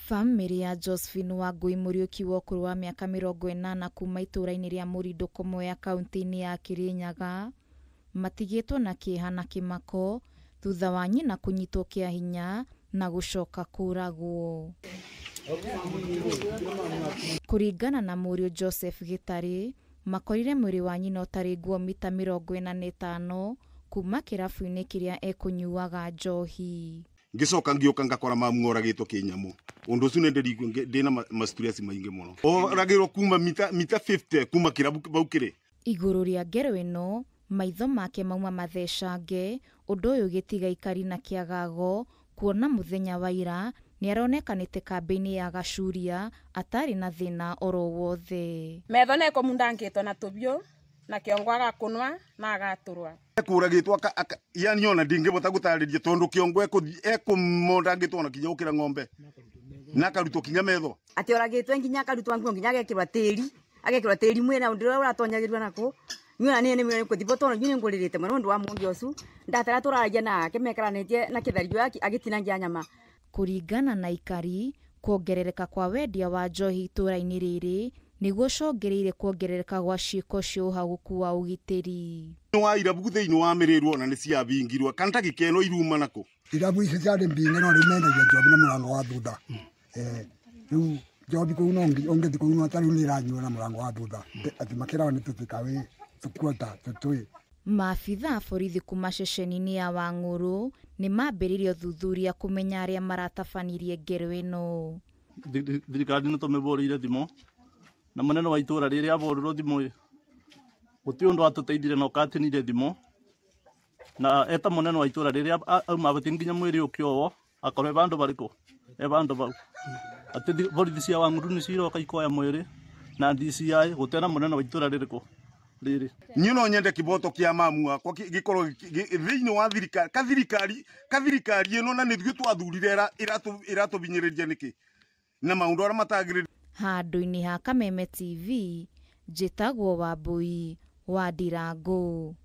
Bamĩrĩ ya Josephine Wangui Mũriũki wa ũkũrũ wa mĩaka 80 kuma itũũra-inĩ rĩa Mũrindũ Kũmoya kaunti-inĩ ya Kirinyaga matigĩtwo na kĩeha na kĩmako thutha wa nyina kũnyitwo kĩa hinya na gũcoka kũragwo. Kũringana na mũriũ Joseph Gĩtarĩ, makorire mwĩrĩ wa nyina ũtarĩ nguo mita 45 kuma kĩrabu-inĩ kĩrĩa ekũnyuaga njohi. Ngicoka ngioka ngakora mamu oragitwo kinyamu undu ucio ni ndina ma stress maingi muno oragirwo kuma mita 50 kuma kirabu bau kiri. Igũrũ rĩa ngero ĩno maitho make mauma mathecange, ũndũ ũyũ gĩtiga ikari na kĩagago kuona mũthenya wa ira nĩaronekanĩte kambĩ-inĩ ya Gacuria atarĩ na thĩna oro wothe. Metho neko mundangĩtwo na tũbiũ na kĩongo agakunwa na agaturwa. Kuragitwo yani ona ndingĩbota gũtarĩria tondu kĩongo ekumondangĩtwo na kinya gũkĩra ng'ombe na akarutwo kinya metho. Atĩ oragĩtwo nginya akarutwo nguo nginya agekĩrwa tĩri, agekĩrwa tĩri mwena ũndũ ũrĩa ũratonyagĩrwo nako. Niĩ na nĩ kũthibwo tondũ niĩ nĩngũrĩrĩte mũno ũndũ wa mũngi ũcio ndatara tũraragia nake mekaranĩtie na kĩthario agĩtinangia nyama. Kũringana na ikari, kuongerereka kwa wendia wa njohi itũũra-inĩ rĩrĩ nĩguo cũngĩrĩirie kuongerereka gwa ciĩko cia ũhagũku wa ũgitĩri. Wa irabu thĩinĩ wa mĩrĩrwo ona nĩ ciabingirwo kana ta gĩkeno iruma nako. Irabu ici ciarĩ mbinge no rĩu mendagia njohi na mũrango wa thutha. Rĩu njohi kũu no ũngĩthiĩ kũu no ta rĩu nĩ ĩranyuo na mũrango wa thutha atĩ makĩrawa nĩ tũtikawe tũkuota tũtũĩ. Maabitha a borithi kuma ceceni-inĩ ya Wang'ũrũ nĩ mambĩrĩirie ũthuthuria kũmenya arĩa maratabanirie ngero ĩno. Thirikari nĩ tũmĩbũrĩire thimũ na mũnene wa itũũra rĩrĩa abũrĩrwo thimũ ĩ gũtirĩ ũndũ atũteithire na ũkatinire thimũ na eta mũnene wa itũũra rĩrĩa auma abatiĩ nginya mwĩrĩ ũkĩowo akorwo e vandũ varĩkũ e vandũ vau atĩ borithi cia Wang'ũrũ nĩ ciroka ikoya mwĩrĩ na DCI gũtena mũnene wa itũũra rĩrĩkũ rĩrĩ. Niĩ no nyende kĩboto kĩa mamu wakwa gĩkorwo thĩinĩ wa thirikari kathirikari ĩno na nĩthuĩ twathurire ĩratũbinyĩrĩria nĩkĩ na maũndũ arĩa matagĩrĩire. Handũ-inĩ ha Kameme TV, njĩtagwo Wambui wa Ndirango.